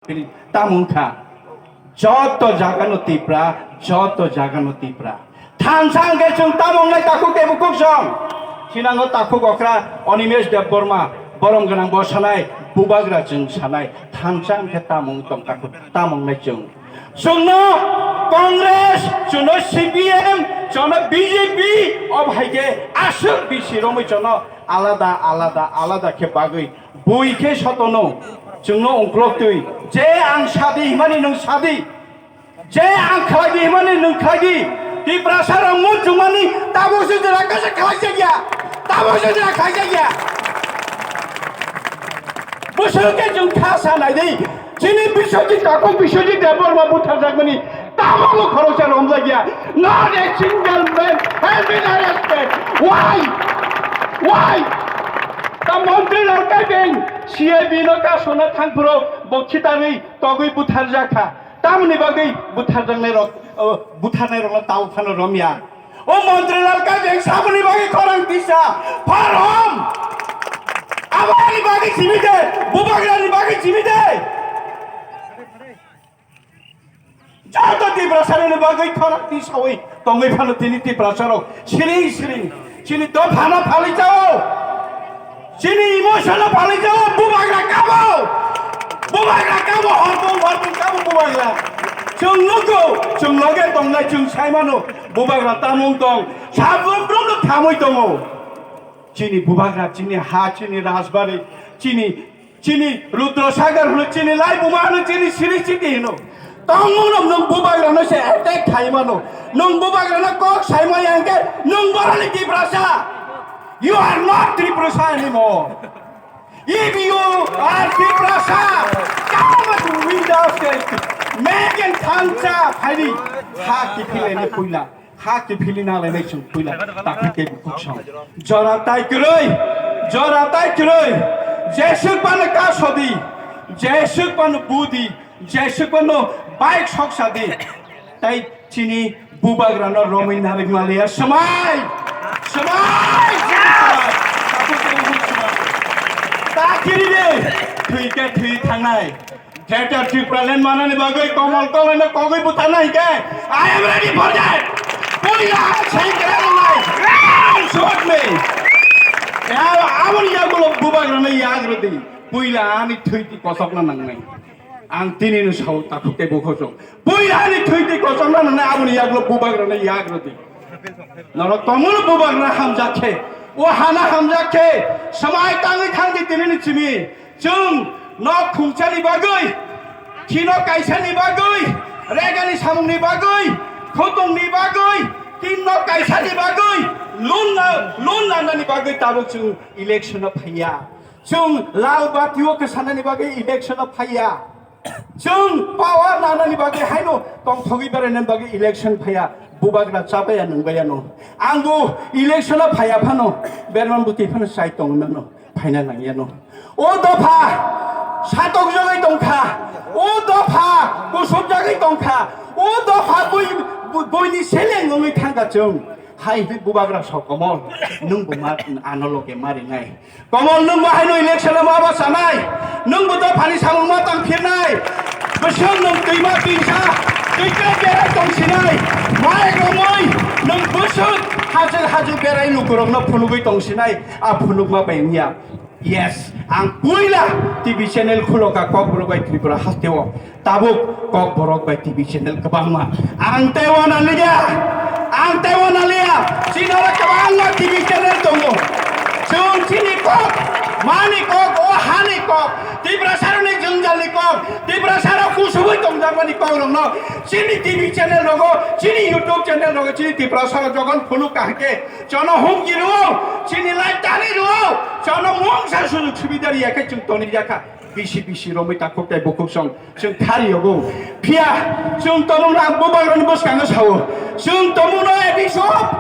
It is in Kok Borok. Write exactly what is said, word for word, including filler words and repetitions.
Tamung kha. Joto jagano Tipra, joto jagano Tipra. Thansa hwnkhe chwng tamung nai takhuk tei bukhuk song. Sinango takhuk okra Animesh Debbarma, borom gwnang bo sanai, bubagra chwng sanai. Thansa hwnkhe tamung tong takhuk, tamung nai chwng. Chwngno Congress, chwngno C P M, chwngno B J P, o hai khe aswk bisi romwi chwngno alada, alada, alada khe bagwi. Bui khe sotono, chwngno ungklok twi. Je ang sadi himani nwng sadi. Je ang khlai di himani nwng khlai di. Tiprasa rok muchungmani tabuk se jora kaisa khlai jakya. Tabuk se jora khlai jakya. Bwswk khe chwng kha sa nai di. Chini Biswajit takhuk Biswajit Debbarma butharjakmani tabukbo khoroksa romjakya. Not a single man has been arrested. Why? Why? Ta montri rok kai beng C I B no kasona thangphuru bo khitarwi togwi butharjakha. Tamoni bagwi butharjaknai rok, o, butharnai rokno tamo phano romya. O montri rok kai beng samoni bagwi khorang tisa. For whom? Aboni bagwi simi de, bubagrani bagwi simi de. Joto Tiprasarokni bagwi khorang tisawi tongwi phano tini Tiprasarok siring siring chini dophano phalwi chao, chini emotionno phalwi chao, bubagra kabo, bubagra kabo, horpung horpung kabo bubagra. Chwng nugo, chwng loge tongnai, chwng saimano bubagra tamung tong, sabrum brumno thamwi tongo. Chini bubagra, chini ha, chini rajbari, chini, chini Rudra Sagar hwno, chini Laibuma hwno, chini Sri Siti hwno. Tongmung no nwng bubagra no se attack khai mano. Nwng bubagra no kok sai maya hwnkhe nwng boroni Tiprasa. You are not Tiprasa anymore. If you are Tiprasa, come and win the state. Make and thansa phaidi. Ha kiphilene puila. Ha kiphili nalainai chwng puila takhuk tei bukhuk song. Jora tai kwrwi, jora tai kwrwi. Jeswk phano kasodi, jeswk phano budi, jeswk phano bike soksadi. Tai chini bubagrano romwi narwk maliya swmai. Swmai, chini swmai. Takhuk tei bukhuk swmai. Takhiri de, thwi khe thwi thangnai. Greater Tipraland manani bagwi Komol Komolno kogwi butharna hinkhe, I am ready for that. Puila ang seng khe wngnai. Shoot me. Ya, aboni yagulo bubagrano yagrwdi. Puila ani thwitwi kosokna nangnai. Ang tinino sao takhuk tei bukhuk song. Puila ani thwitwi kosokna nangnai, aboni yagulo bubagrano yagrwdi. Norok tongmano bubagrano hamjak khe. O hana hamjak khe. Swmai tangwi thangdi tinini simi. Chwng nok khungchani bagwi, khino kaisani bagwi, regani samungni bagwi, khotongni bagwi, tin nok kaisani bagwi, loan na, loan lanani bagwi tabuk chwng election-o phaiya. Chwng lal bati-o kwsanani bagwi election-o phaiya. Chwng power nanani bagwi haino tongthogwi berainani bagwi election phaiya. Bubagra chabaya nwngbaya no. Angbo election-o phaiya phano, berman bwtwi phano chai tongwi mano. Phaina nangyano. O dopha satok jagwi tongkha, o dopha kusuk jagwi tongkha, o dopha bui, bui, buini seleng wngwi thangkha chwng. Hai hwnwi bubagra sok Komol, nwng bo ma ano loge ma rinai. Komol nwng bo haino election ma ba sanai, nwng bo dophani samung ma tang phirnai. Bwswk nwng twima twisa, twikra berai tong sinai, mai romoi nwng bwswk hajwk hajwk berai lukurokno phunugwi tong sinai. A phunukma bai wngya. Yes, ang puila T V channel khuloka Kokborok bai Tripura hasteo. Tabuk Kokborok bai T V channel kwbangma. Ang teibo naliya, ang teibo naliya. Chini oro kwbangma T V channel tongo. Chwng chini kok, mani kok, o hani kok, Tiprasarokni jwngjalni kok, Tiprasarok kusubui tongjakmani kokrokno chini T V channel rogo, chini YouTube channel rogo, chini Tiprasarok jokhon phunuk kaham khe, Chono humki rwo, chini lai tani rwo, chono mungsa sujug subida riya khe chwng toni jakha. Bisi bisi romwi takhuk tei bukhuk song chwng thari yogo. Phiya chwng tomung rang bubagrani bwskango sao. Chwng tomung no A D C of